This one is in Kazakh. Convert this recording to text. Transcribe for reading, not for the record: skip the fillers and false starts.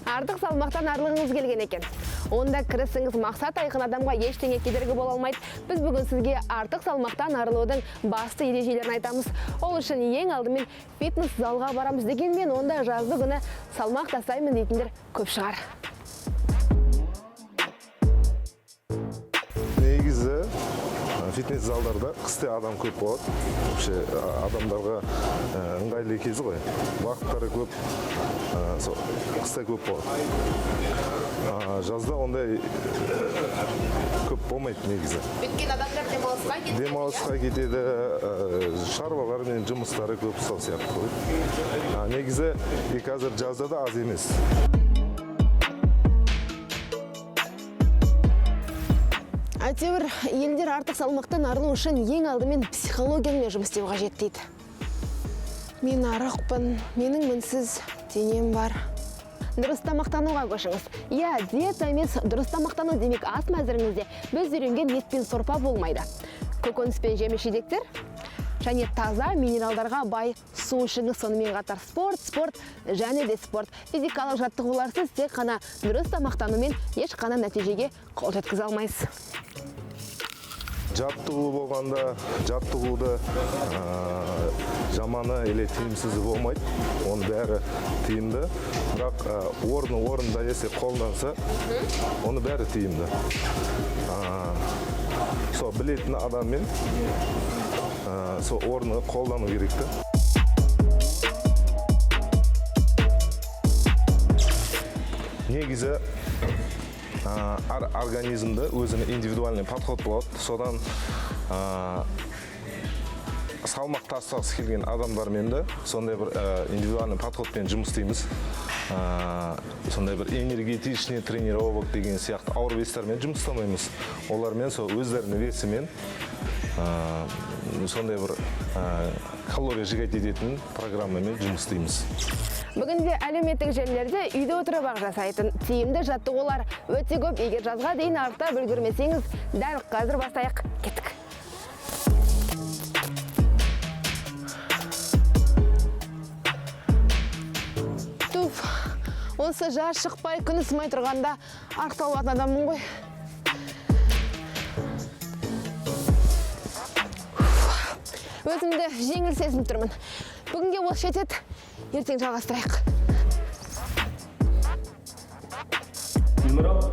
Артық салмақтан арылғыңыз келген екен. Онда кірісіңіз, мақсат айқын адамға ештеңе кедергі бола алмайды. Біз бүгін сізге артық салмақтан арылудың басты ережелерін айтамыз. Ол үшін ең алдымен фитнес залға барамыз дегенмен, онда жазды күні салмақ тастаймын дейтіндер көп шығар. Негізі фитнес залдарда қыста адам көп болады. Вообще адамдарға ыңғайлы кезі ғой. Уақыттары көп, сол қыста көп болады. Жазда ондай көп болмайды негізі. Өйткені адамдар демалысқа кетеді. Демалысқа кетеді, шаруалар мен жұмыстары көп, сол сияқты ғой. Негізі и қазір жазда да аз емес. Әйтеуір елдер артық салмақтан арылу үшін ең алдымен психологиямен жұмыс істеу қажет дейді. Мен арықпын, менің мінсіз денем бар. Дұрыс тамақтануға көшіңіз. Иә, диета емес, дұрыс тамақтану демек, ас мәзіріңізде біз үйренген ет пен сорпа болмайды. Көкөніс пен жеміс жидектер және таза минералдарға бай су ішіңіз, сонымен қатар спорт, спорт және де спорт. Физикалық жаттығуларсыз тек қана дұрыс тамақтанумен ешқандай нәтижеге қол жеткізе алмайсыз. Жаттығу болғанда, жаттығуды жаманы или тиімсізі болмайды. Оның бәрі тиімді. Бірақ орны орнында если қолданса, оны бәрі тиімді. Сол білетін адаммен сол орны қолдану керек та. Негізі әр организмді өзінің индивидуальный подход болады. Содан салмақ тастағысы келген адамдармен де сондай бір индивидуальный подходпен жұмыс істейміз. Сондай бір энергетичный тренировок деген сияқты ауыр вестармен жұмыс істемейміз. Олармен сол өздерінің весімен сондай бір калория сжигать ететін программамен жұмыс істейміз. Бүгінде әлеуметтік желілерде үйде отырып ақ жасайтын тиімді жаттығулар өте көп. Егер жазға дейін арықтап үлгермесеңіз, дәл қазір бастайық. Кеттік. Туф, осы жаз шықпай, күн ысымай тұрғанда арықталатын адаммын ғой. Өзімді жеңіл сезініп тұрмын. Бүгінге осы жетеді, ертең жалғастырайық. Гүлмарал,